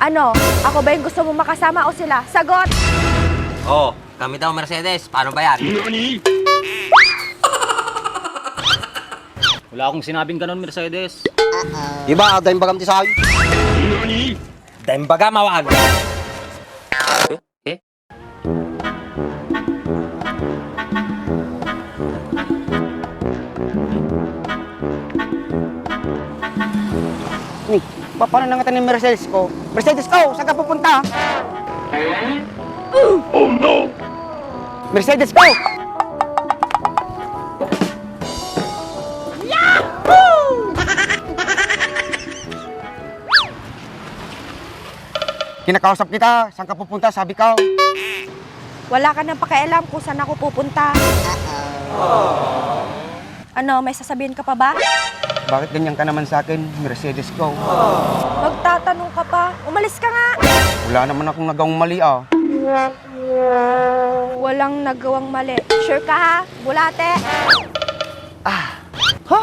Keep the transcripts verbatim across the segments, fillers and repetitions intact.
Ano? Ako ba yung gusto mo makasama o sila? Sagot! Oh, kami daw, Mercedes. Paano ba yan? Wala akong sinabing ganon, Mercedes. Di ba, dayng bagam ti say? Dayng bagam, awag. Eh? Eh? Ni, paano na nga ni Mercedes ko? Mercedes ko, saan ka pupunta? Oh no! Mercedes ko! Kinakausap kita, saan ka pupunta, sabi ko. Wala ka nang pakialam kung saan ako pupunta. Ano, may sasabihin ka pa ba? Bakit ganyan ka naman sa akin, Mercedes ko? Magtatanong ka pa. Umalis ka nga! Wala naman akong nagawang mali, ah. Walang nagawang mali. Sure ka, ha? Bulate? Ah. Ha?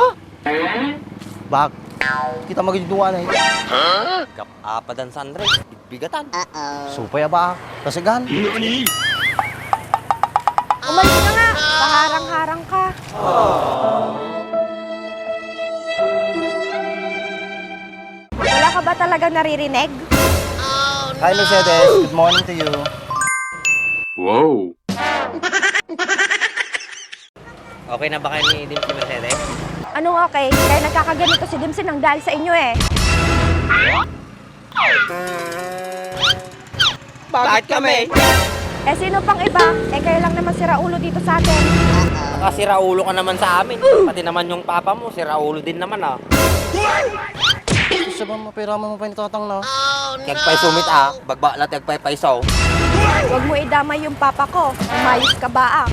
Bak, kita magidungan eh. Kap-, apadan sa Andres, bigatan. Supay a ba? Kasagan. Umalis ka nga! Paharang-harang ka. Wala ka ba talaga naririnig? Hi, Mercedes. Good morning to you. Wow. Okay na ba kayo ni Dims ni Mercedes? Anong okay? Kaya nagkakaganito si Dims nang dahil sa inyo eh. Bakit kami? Eh, sino pang iba? Eh, kayo lang naman sira ulo dito sa atin. Nakasira ulo ka naman sa amin. Pati naman yung papa mo, sira ulo din naman, ah. Gusto ba mapahiraman mo pa yung tatang na? Kaya pa'y sumit, ah. Bagba la ti agpaypayso. Huwag mo idamay yung papa ko. Umayos ka ba, ah?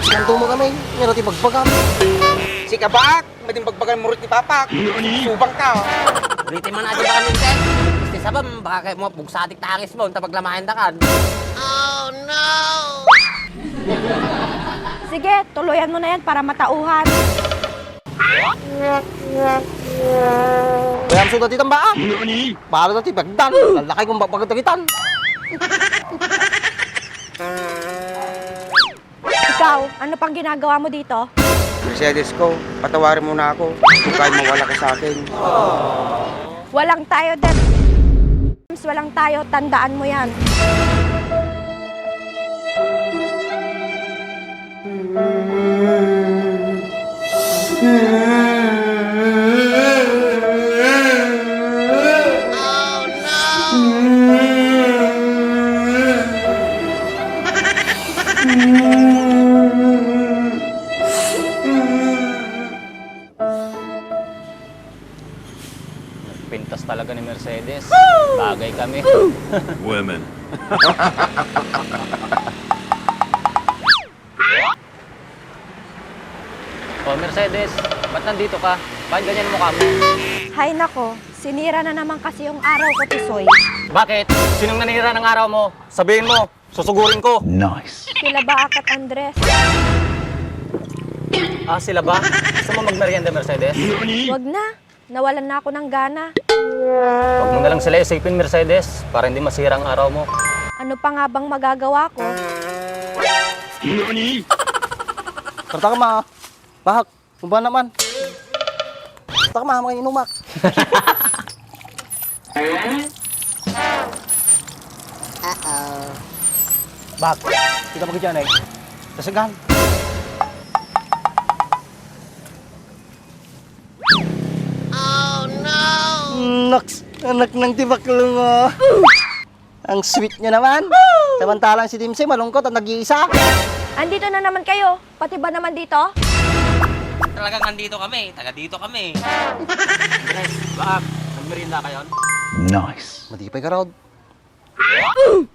Sikanto mo kami. Meron ti bagbagam. Si Kabak, mading bagbagan mo rin ti papak. Subang ka. Ulitin man adi ba kami, te? Gusti sabam, baka kayo mo, bugsatik tangis mo, tapag lamayan da kan. Sige, tuluyan mo na yan para matauhan. Kaya ang suda ti tambaan. Para na ti bagdan. Lalakay kong bagbagan tagitan. Ikaw, ano pang ginagawa mo dito? Mercedes ko, patawarin mo na ako kung kaya mawala ka sa akin. Walang tayo, Debs. Walang tayo, tandaan mo yan. Pintas talaga ni Mercedes. Bagay kami. Women. Oh, Mercedes, ba't nandito ka? Bakit ganyan mukha mo? Hay nako, sinira na naman kasi yung araw ko, Tisoy. Bakit? Sinong nanira ng araw mo? Sabihin mo, susugurin ko. Nice. Sila ba, Akat Andres? Ah, sila ba? Gusto mo magmerienda, Mercedes? Wag na. Nawalan na ako ng gana. Huwag mo na lang sila isipin, Mercedes, para hindi masira ang araw mo. Ano pa nga bang magagawa ko? Tarta ka, ma. Bahak, kumba naman. Tarta ka, ma, mga inumak. Uh-oh. Bahak, kita mo ka dyan, eh. Kasagan. Naks, anak ng tibaklo mo. Ang sweet nyo naman. Samantalang si Dimsy malungkot at nag-iisa. Andito na naman kayo. Pati ba naman dito? Talagang andito kami. Taga dito kami. Andres, Baak, nagmerienda kayo? Nice. Matipay ka, Rod.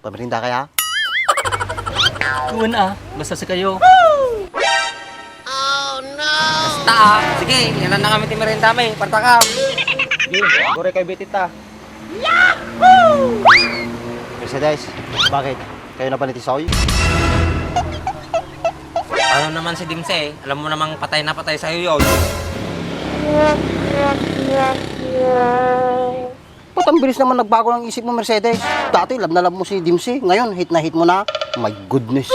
Pamirinda kaya? Kuwan, ah, basta si kayo. Basta, ah. Sige, yan na kami ti merienda mi. Parta ka. Sige, gore kayo bitit, ah. Mercedes, bakit? Kayo na ba ni Tisoy? Ano naman si Dimse? Alam mo namang patay na patay sa'yo yun. Ang bilis naman nagbago ng isip mo, Mercedes. Dati, love na love mo si Dimsy. Ngayon, hate na hate mo na. My goodness.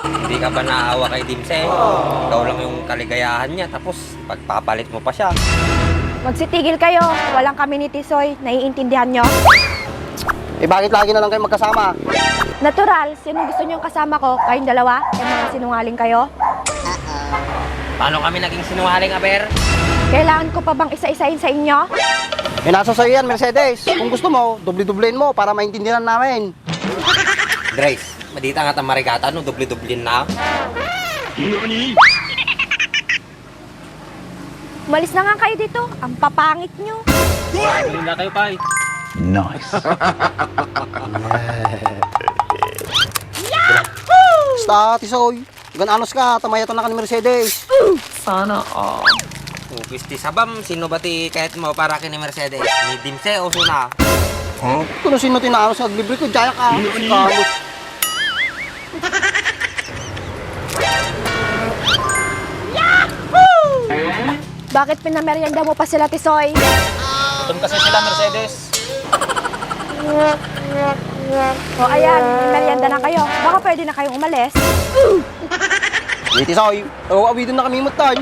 Hindi ka ba naawa kay Dimsy? Ikaw lang yung kaligayahan niya, tapos pagpapalit mo pa siya. Magsitigil kayo. Walang kami ni Tisoy. Naiintindihan nyo? Eh, bakit lagi na lang kayo magkasama? Natural. Sino gusto niyong kasama ko? Kayong dalawa? Eh, mga sinungaling kayo? Paano kami naging sinungaling, aber? Kailangan ko pa bang isa-isahin sa inyo? Eh, nasa sa'yo yan, Mercedes. Kung gusto mo, doble-doblein mo para maintindihan namin. Grace, madita nga ta marigatan no doble-doblein na. Umalis na nga kayo dito. Ang papangit nyo. Muli na kayo, Pay. Nice. Basta, Tisoy. Gan-anos ka, ta mayatan na ka ni Mercedes. Sana all. Upis ti sabam, sino ba ti kayat mo para ken ni Mercedes? Ni Dimse o Suna? Huh? Kuno sino ti naanos nga aglibre ko, diak a. Kamus. Bakit pinamerienda mo pa sila, Tisoy? Gutom kasi sila, Mercedes. O, ayan, may merienda na kayo. Baka pwede na kayong umalis. Ni Tisoy, o, awiden na kami met, tay.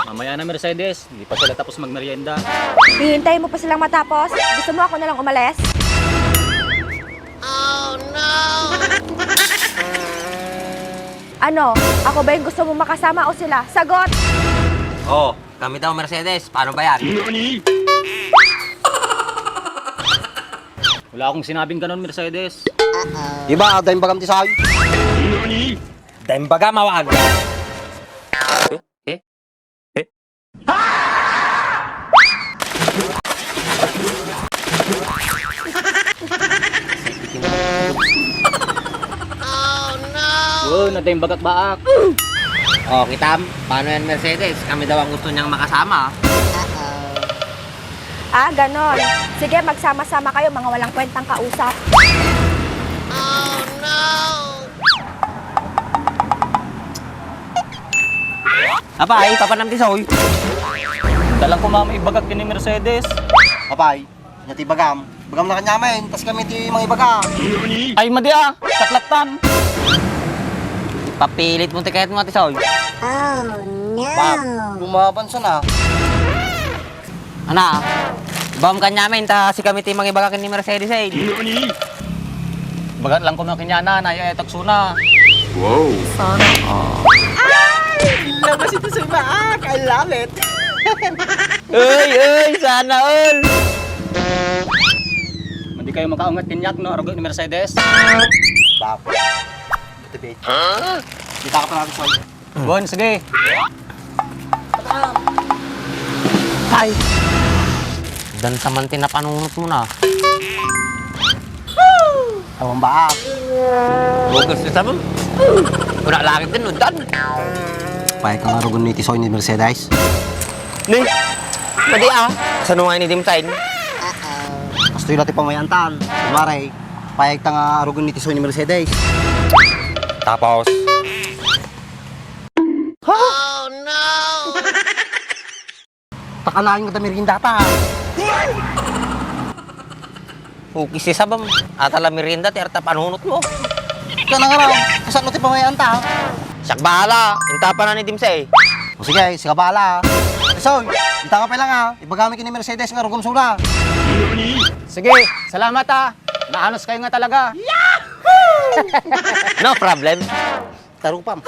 Mamaya na, Mercedes. Hindi pa sila tapos magmerienda. Hihintayin mo pa silang matapos? Gusto mo ako na lang umalis? Ano? Ako ba yung gusto mong makasama o sila? Sagot! Oh, kami daw, Mercedes. Paano ba yan? Wala akong sinabing ganon, Mercedes. Iba, dayng bagam, Tisoy. Dayng bagam, awan. Eh? Eh? Wow, nadayng bagak baak. Oh, kitam? Paano yan, Mercedes? Kami daw ang gusto niyang makasama. Ah, ganon. Sige, magsama-sama kayo, mga walang kwentang kausap. Apay, papanam ti Soy. Dalang ko mama ibagak ken ni Mercedes. Apay, nya ti ibagam. Ibagam na kaniamin, tas kami ti mangibaga. Ay, madi a, saklatan. Ipapilit mo ti kayat mo, Ate Soy. Oh, no. Bab, lumaban sana. Ana, ibagam kaniamin, ta sikami ti mangibaga ken ni Mercedes, eh. Ibaga lang ko kaniana, na, eh, taksuna. Wow. Sana all. Ay! Labas ito sa iba, ah! I love it! Uy, uy, sana all! Madi kayo makaungat kaniak, no? Aruga ni Mercedes. Bab. Ito, babe. Huh? Kita ka pa natin, Soy. Bon, sige. Ay! Dan sa man tinapanunot mo na. Awan ba? Bogus ni sabon. Kuna langit din, udan. Payag ka nga rugon ni Tisoy ni Mercedes. Ni? Madi ah. Sano nga ini dimsain? Kastoy dati pamayantan. Kumare, payag ta nga rugon ni Tisoy ni Mercedes. Tapos? Oh, no! Takalain nga da merienda ta. Ukis ti sabam. Ata la merienda ti arta panunot mo. Kana nga raw, kasano ti pamayan ta? Siak bahala. Inta pa na ni Dimsay. O sige, siak bahala. Soy, inta ka pa lang ha. Ibagami kini Mercedes nga rugom suna. Sige, salamat ha. Naanos kayo nga talaga. No problem. Tarupam.